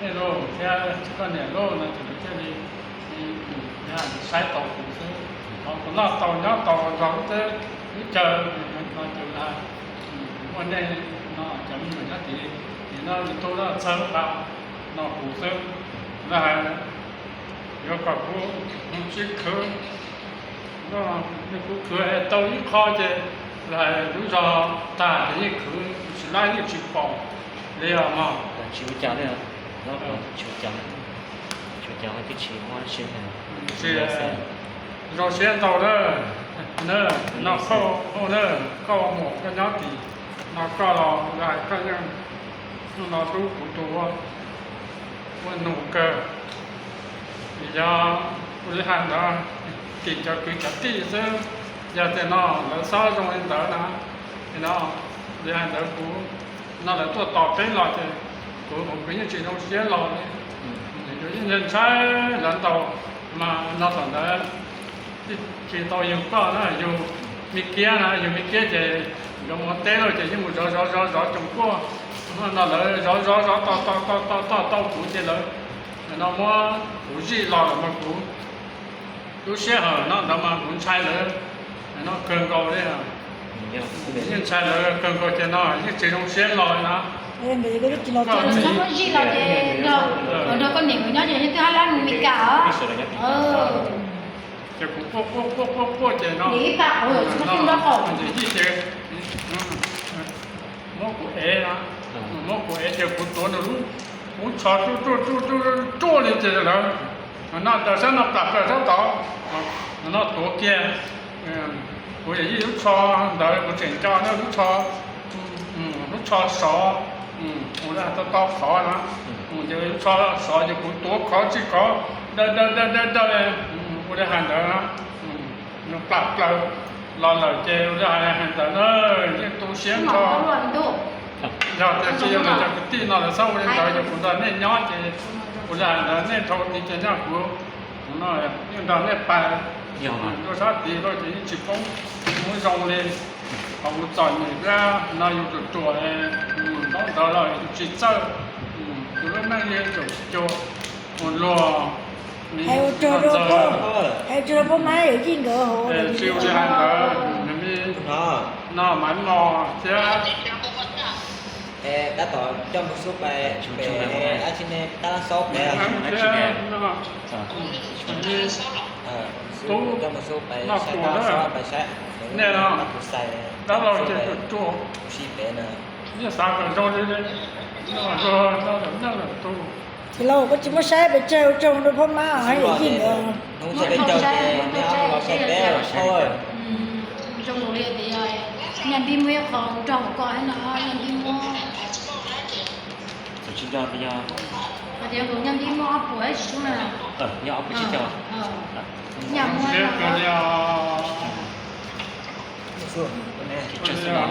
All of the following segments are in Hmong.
Nej lauj thiab koj niam lauj no ces lawv thiaj li saib tau kuv xwb. Ho kuv noj tau nyob tau nrog lub teb lub chaw no ces muaj nej no cov me nyuam nyob tid, ces no YouTube no txhawb nqa no kuv xwb. Lawv hais yuav kom kuv sib khwv, kuv khwv tau ib qho ces lawv hais lub zog tag ces yeej khwv tsis laib yeej tsis pom li os mog. Tsis ua cas li, tsis ua cas, tsis ua cas, twb tsis muaj dab tsi. Zoo siab ntau na, na, no koj, koj na, koj muam koj nyob tim no koj los lawv hais koj yeej hnub no hlub kuv tus ua, ua nus kawg. Yog ua li hais ntawd tim cov kwv cov tij xwb, yog tias no lawv xob zoo li ntawd na, no li hais ntawd kuv no lawv tuaj tos peb los ces kuv, kuv yeej tsis zoo siab los li. Yus yeej ntshai ntshai lawv ntau, mas no thaum ntawd tsis tau yug koj na, yug me kiab na, yug me kiab ces nkawd mus teb lawm ces yeej mus zov zov zov zov coom kuaj, no lawv zov zov zov tau tau tau tau tau tau kuv ces lawv no muab kuv zij los lawm mas kuv lub sij hawm no ntawd mas kuv ntshai lawv no kawg nkaus li. Yeej ntshai lawv kawg nkaus ces no yeej tsis zoo siab los na. Muab zij los ces nrog koj niam nkawd nyob ces yeej twb hab lab mus Meskas os. Ces kuv quaj quaj quaj quaj quaj ces no, ib pa qhov tsis muaj tij nrog qaum ces zij ces muab kuv ev, muab kuv ev ces kuv tuav nws lub, kuv tsho ruaj ruaj ruaj ruaj ruaj li ces lawv no tas sab no plam plaws sab tod, no tuav kiag kuv yawm yij lub tsho ntawd kuv tseem nco na lub tsho, lub tsho sov, ua li tau tau qhov na, ces lub tsho sov ces kuv tuav khov tsis khov, daws daws daws daws daws, ua li hais ntawd na, plam plaws los lawm ces ua li hais ntawd na, yeej tu siab nrho. Yog tias tsis yog lawv cov kwv tij no lawv txhob ua li ntawd ces kuv nrog nej nyob ces ua li hais ntawd nej dhau tid ces nyob kuv, kuv no yeej nrog nej pais, yog rau sab tid lawm ces yeej tsis poob, tsis muaj zoo li. Qhov kuv txom nyem dab no yus ruam ruam, ntaub ntawv los yus tsis txawj, yus lub neej li caum cuag ua luag, hais ua rog rau pab, hais ua rog rau pab mab yawm yij nkawd hauv, tsis ua li hais ntawd, nws me no Maiv Mos thiab tab tom coj mus xub pais pem dab tsi ne, tab lab xaub pem, tub coj mus xub pais no saib kuv tab lab xaub pais saib, nej no dab laug ces ruam ruam, si pem na, yeej xav kom zoo li, no, no, no, tub. Txiv laus, koj tsis muab saib pes tsawg ua rog rau pab mab yawm yij nkawd. Hnub txog peb caug ces nej ob tug los saib peb os. Zoo li tias Nyaj Npib muaj ib qho nrog hauv ko thiab no, Nyaj Npib muab, tsis nco tias yog, hais tias nkaus Nyaj Npib muab ob puas ib tsis sub na. Nyob ob puas tsib caug. Nyaj muab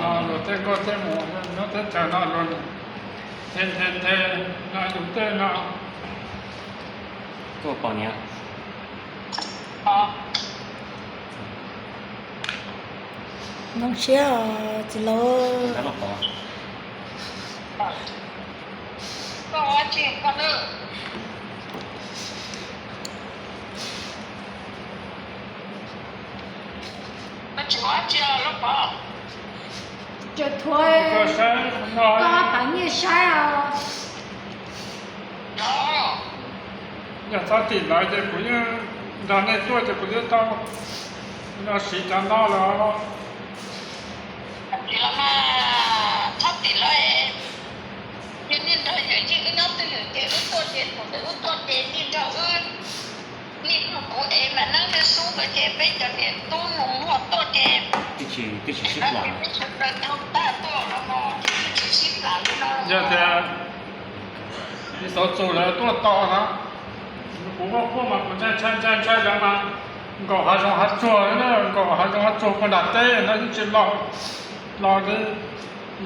no, luag tej nkauj tej muam nyob teb chaws no luag nthe nthe nthe no yus tej no. Kuj pom niam. Zoo siab os txiv laus. Tseem thuav koj pab nyiaj saib os. Yog txhob tim lawv ces kuv yeej nrog nej tuaj ces kuv twb tau nrog siv cov no los. Txhob tim lawv, yog nej nrog yawm yij wb nyob twj ywm ces wb tuaj ces thaum ntawd wb tuaj ces nej nrog wb, nej nrog kuv ev mas neeb nrog xub nkawd ces peb cov niam tub nus muag tuaj ces twb tsis sib plam, peb sawv daws tau tag tuaj los ces twb tsis sib plam li no. Yog tias ib xov txus lawv tuaj tos no, kuv quaj quaj mas kuv ntshai ntshai ntshai ntshai lawv mas nkaum hav zoov hav tsuag, nkaum hav zoov hav tsuag puag nram teb no yeej tsis los, los li.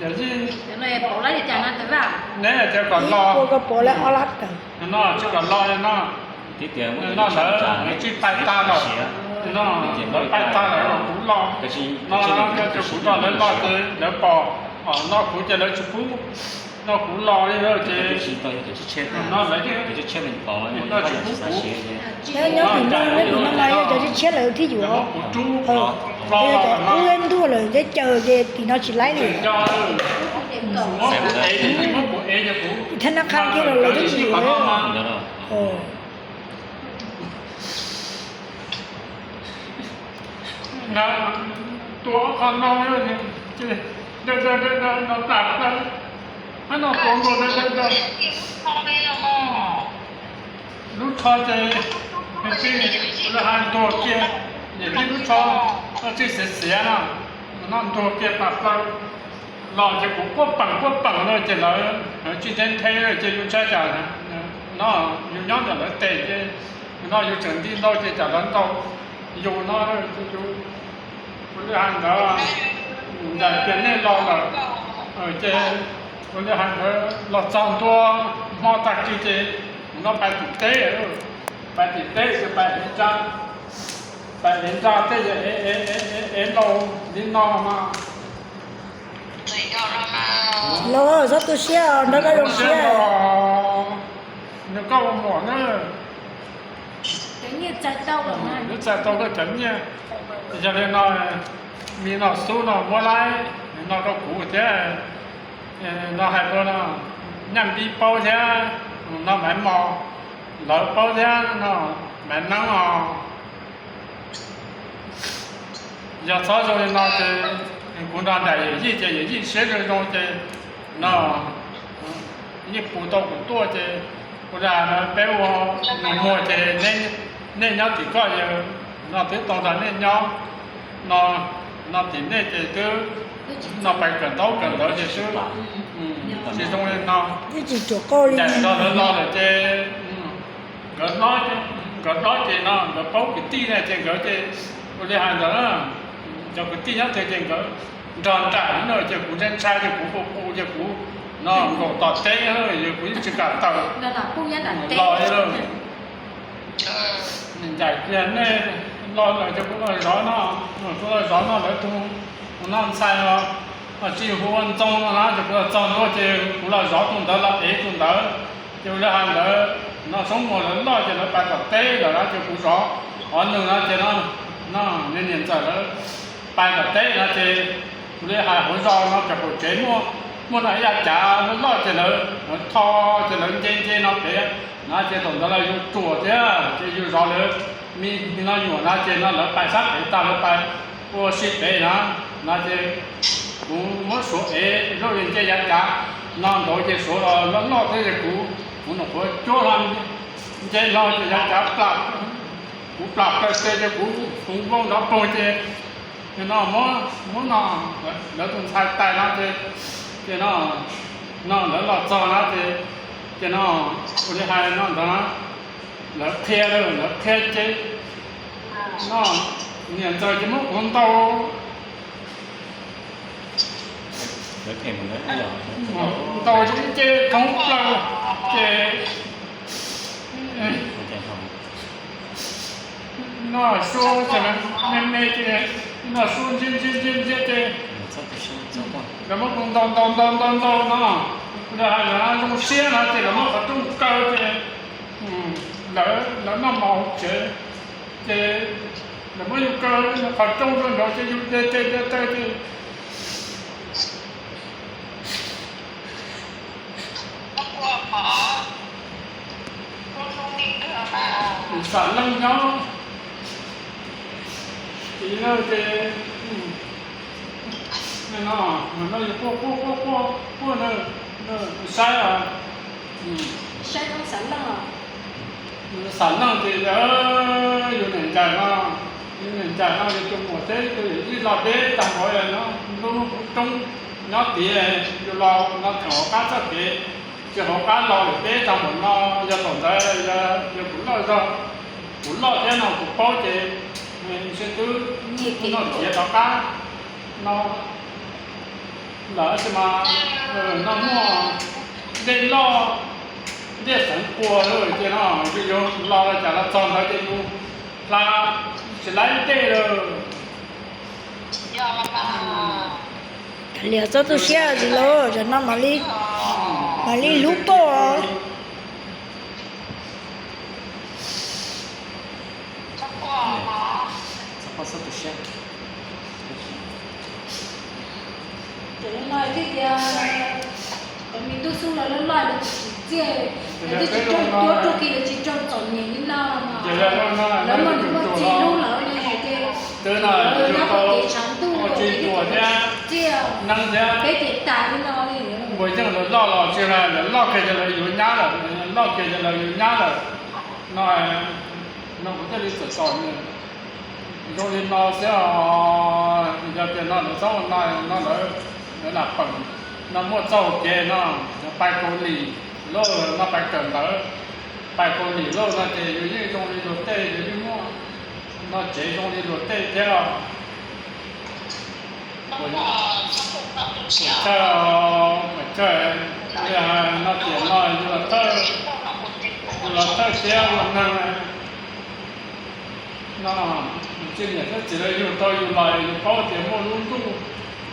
Yawm yij, neb tias kom los, no tsis kom los no, no lawv tsij pais tag lawm, no lawv pais tag lawm los kuv los, no ces kuv nrog lawv los ces lawv pom no kuv ces lawv tsis pub No kuv los li ces no lawv yeej nyob tim no mas yog cov tshiab tshiab lawv thiaj yuav. Yog cov qub ntuag lawm teb chaws ces tim no tsis laib li. Thab nab qha kiag los lawv twb tsis yuav. Tua qhov no, no tas plaws, no tua ntua, lub tsho ces tij, lawv hais ntuag kiag, niam tij lub tsho, tij xiav xiav no, no ntuag kiag tas plaws. Los ces kuv quaj peem quaj peem no ces lawv tsis ntev ntev ces yus ntshai tsam no yus nyob ntawm lawv tes ces no yus tseem nti ntau ces tsam lawv ntaus yus no ces yus, kuv li hais ntawd, ncaim kiag nej los lawm ces kuv li hais ntawd los txog ntua hmo tag kis ces kuv no pais tim teb, pais tim teb ces pais ev ntsa, pais ev ntsa tej ev laus li no mas. Los txhob tu siab, nrog koj zoo siab. Nws koj ua muam na, lub txais tau koj cov nyiaj. Yog li no, me no xub no muab laib no rau kuv thiab, no hais rau no, Nyaj Npib paub thiab, no Maiv Mos lawv paub thiab, no Maiv Neeb os. Yog txhob zoo li no ces kuv nrog nraim yawm yij ces yawm yij siab zoo zoo ces no yeej pus tau kuv tuaj ces kuv dag peb ua nus muag ces nej nyob tim koj, no twb tau nrog nej nyob, no tim nej ces twb no pais kawm ntaub kawm ntawv ces twb tsis zoo li no. Ncaim nrog lawv los lawm ces nkawd hlob, nkawd hlob ces no nkawd paub kwv tij na ces nkawd ces ua li hais ntawd na, cov kwv tij nyob twg ces nkawd nrog nraim no ces kuv ntshai ntshai ces kuv pus pus ces kuv no nkaum tom teb, kuv yeej tsis kam tawm los li lawm. Ncaim kiag nej los lawm ces kuv los zov no, kuv los zov no lawv tus no ntxhais os, tsis hu ua Ntxoo no na ces kuv los txog ntua ces kuv los zov tus ntawd los ev tus ntawd. Ces ua li hais ntawd no Soob Muas lawv loj ces lawv pais tom teb lawm na ces kuv zov, o nws no ces no, no niam ntxawm lawv pais tom teb no ces kuv li hais hauv zos no ces qaum tsev muaj, muaj no ib yav cav loj loj ces lawv, lawv tho ces lawv nce nce no pem na ces thaum ntawd lawv yuav ruam thiab ces yus zov lawv me no nyuam na ces no lawv pais sab pem tag lawv pais ua si pem na, no ces kuv muab suav ev lub li nce yav cav no nraud ces suav los loj loj thiab ces kuv, kuv nyuam qhuav cuab hlo nce hlo ces yav cav plam, kuv plam plaws ces kuv hmoov vau nrov poog ces no muab, muab no lawv tus ntxhais tais no ces, ces no, no lawv los txog no ces, ces no ua li hais no ntawd na, lawv qhia, lawv qhia ces no niam ntxawm ces muab kuv ntaus, ntaus ces nce thoob plaws ces no suab ces me me ces no suab ntsia ntsia ntsia ntsia ces lawv muab kuv ntaus ntaus ntaus ntaus ntaus no, lawv hais lawv zoo siab no ces lawv muab qhov rooj kaw ces lawv, lawv noj mov hauv tsev ces lawv muab yus kaw qhov rooj rau nraud ces yus de de de de ces xam leej nyob, ces no, no yus quaj quaj quaj quaj quaj na, saib, saib xam leej, xam leej ces yus niam ncaim no, yus niam ncaim no yus tus muam thiab tus yawm yij los deb tag npaum no, lub roob nyob tid, yus los no tseem hauv qab txoj kev, ces hauv qab los lawm deb tag npaum no, yog thaum ntawd yog kuv loj zog, kuv loj thiab no kuv paub ces ntshe twb noj tiav rov qab no lawm tab sis mas no muaj dej loj, dej xeev quas ces no yus yuav los cas los txog ntawd ces yus hla tsis laib dej lawm. Kav liam txhob tu siab tsis lauj, zaum no mam li Li lub tuaj. Ces no thiaj tias, cov me tub xub los loj loj lawv tsis tsim txiaj, lawv twb tsis raug cuab raug ki, lawv tsis raug txom nyem li no mas. Lawv muaj niam muaj txiv hlub lawv ne, ces lawv nyob tau kev tshav ntuj ces tsis tsim txiaj, peb ces tas li no li. Npua yeej lawv loj los tsis hais, lawv loj kiag ces lawv yuav nyab lawm, loj kiag ces lawv yuav nyab lawm. No, no kuv thiaj li txawm txom nyem zoo li no xwb os. Yog tias no lawv txhob ua no, no lawv, lawv lam peem, no muaj txoj hauv kev no, pais Kaus Lim lauj, no pais kawm ntawv, pais Kaus Lim lauj no ces yus yeej zoo li luag tej, yus yeej muaj no tsev zoo li luag tej thiab os. Thawj, thawj, no tias no yus los thawj, yus los thawj thiab ua neeg no, tsis niam thiab txiv lawv yug tau yus los yus paub tias muaj lub ntuj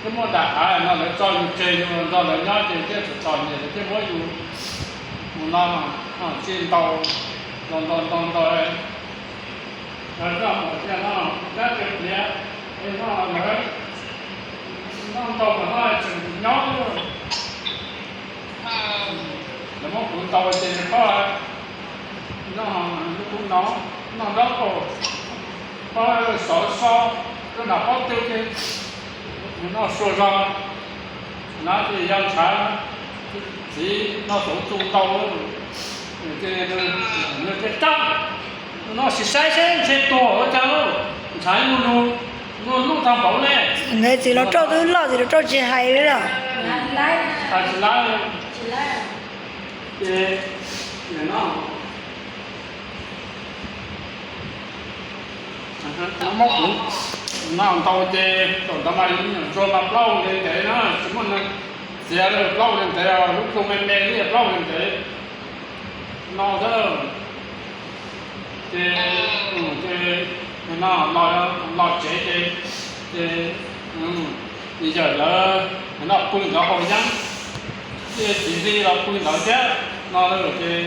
thiab muaj daim hav no lawv tso yus tseg yus los nrog lawv nyob ces thiaj txom txom nyem lawv thiaj muab yus mus no tsis ntau, ntau ntau ntau ntau. Lawv noj mov tiag no, kab kawg pliav, es no lawv noj ntau mas no tseem nyob. Lawv muab kuv ntaus ces koj noj, kuv noj, noj nrob kaus, koj sov so, koj nram pob tw ces noj sua zog, na ces yog ntshav txiv no xauv txuj ntau, ces nws thiaj rab, no sim saib seb ntshe tuag ua cas lauj, ntshav mus nug, nug nug tag npaum ne. Txiv los rauj twb loj, txiv los rauj tsis hais li lawm. Tsis laib, ces no muab kuv noj ntau ces thaum ntawd mas yus me nyuam ntsuag mas plaub hau ntev ntev na, tsis muaj neeg txiav li, plaub hau ntev ntev, lub plhu me me li plaub hau ntev ntev no xwb. Ces, ces no los, los tsev ces, ces yawm lawv no pw ntawd haus yeeb, txiv Lis los pw ntawd thiab no ces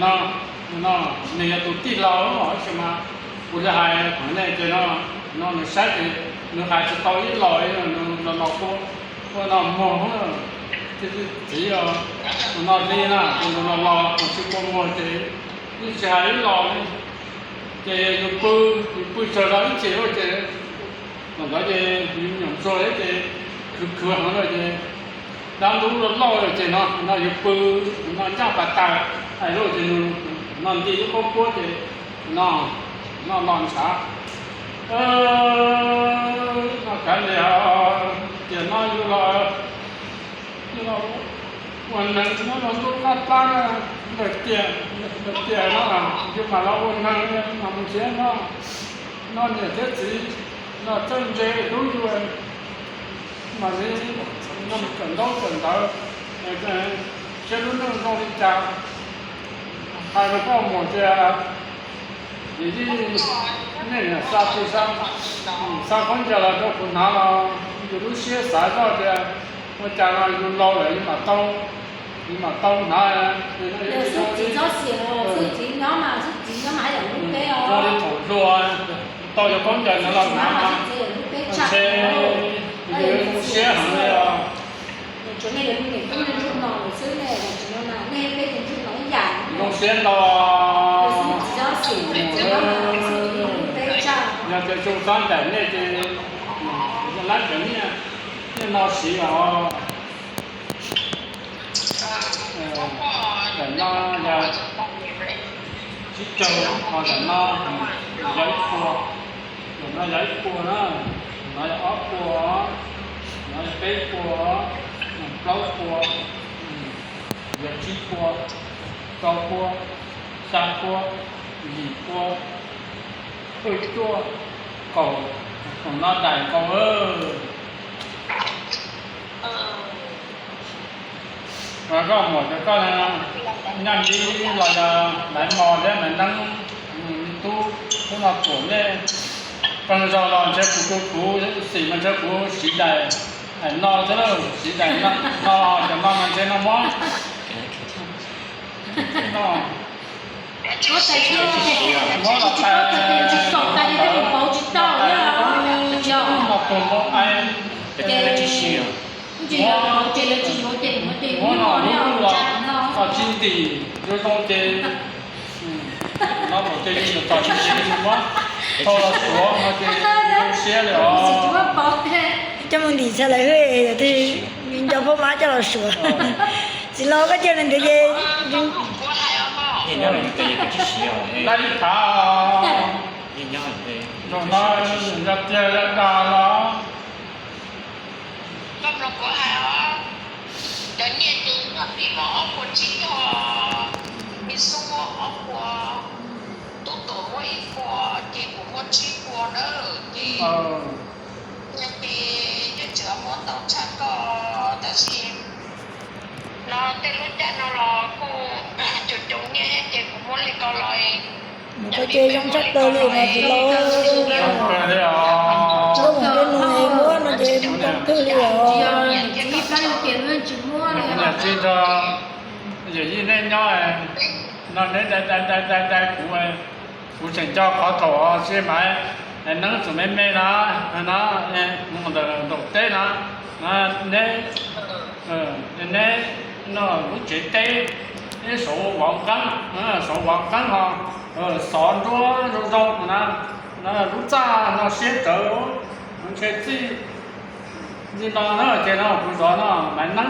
no, no nws yog tus tij laug tab sis mas kuv li hais thaum nej ces no, no nws saib ces nws hais tsis tau ib los, nws los los kua, ua no muag, txiv os, no li na ces nws los los tsis kua muag ces yeej tsis hais ib los li. Ces yus pw, yus pw tsaug zog ib chim lawm ces thaum ntawd ces yus me nyuam ntsuag thiab ces khwv khwv heev lawm ces dab ntub loj loj lawm ces no, no yus pw, no ncaj pas tas hais lawm ces nws no nti lub qab puab ces no, no los ntshav, no kav liam, tiam no yus los, yus los ua neeg nyob rau ntuj qab plab na, lawm tiam, lawm tiam no yus mam los ua neeg mas mus nrhiav no, no niam thiab txiv, no txawj ntse hlub yus, mam li no kawm ntaub kawm ntawv, saib lub neej zoo li cas. Hais rau koj mus tias, yus yeej, nej niam xa tis xa, xa khaub ncaws los rau kuv hnav los yus lub siab xav zoj tias ua cas no yus laus lawm yus mam tau, yus mam tau hnav. Xwb txiv txhob xiam, xwb txiv nyob mas, xwb txiv nyob mas haj yam lub peb os. Zoo li thaum hluas tau yus khaub ncaws no los hnav mas, ntshe yus lub siab heev li os. Tsuas nej niam tub ntsuag no lawm xwb ne, tsis no na, nej peb tus ntsuag no ib yam. Zoo siab ntau. Yog tias zoo xab ncaim nej ces laib cov nyiaj, nyiaj no siv os. Ncaim no yog tsib caug, ho ncaim no yog ib puas, ncaim no yog ib puas na, no yog ob puas, no yog peb puas, plaub puas, yog tsib puas, rau puas, xya puas, yim puas, cuaj puas, kaum, kaum no daim nkaus. Koj muam cov koj nyaj ntsib los yog Maiv Mos thiab Maiv Neeb, me tub, tub no tuam nej, qee zaus los ntshe kuv tu kuv xim mas ntshe kuv siv daim No thiab, tsis daim no, cov no mas ntshe no muab, no muab los tais, muab tais, no pus npau ai, muab no lub los txog tsis ntim zoo zoo ces no thaum ces yeej yuav txog tsis ntim, muab thau los suav no ces zoo siab li os. Coj mus ntim txog lawv hwj, nco phoj mab coj los suav. Txiv laus koj cia li ntawd ces, zaum no yog tiag yog dag los. Koj mloog kuv hais os, cov nyiaj tus noj fij mos ob puas tsib caug, me xub muab ob puas, tub tuam muab ib puas, ces kuv muab tsib puas na, ces yog ces nyob tsam muab tau tshaj koj, tab sis no tej lub caij no los kuj coob coob nyiaj ces kuv muab li ko los, mus koj ces zoo tshaj plaws li mas txiv laus. Zoo kawg li os. Koj mus tej no muab no ces zoo kawg li os. Niam txiv nrog yawm yij nej nyob no, neb dai dai dai dai kuv, kuv tseem nco qhov thaum sij hawm neeb txom me me no, no mus ntawm nraum teb no, neb, neb no lub tsev teb, neb saum vov nqeeb, saum vov nqeeb ho xov nruab zoo zoo na, lub txaj no siab rawv, ntshe txij li no na ces no kuv zov no maiv neeb na.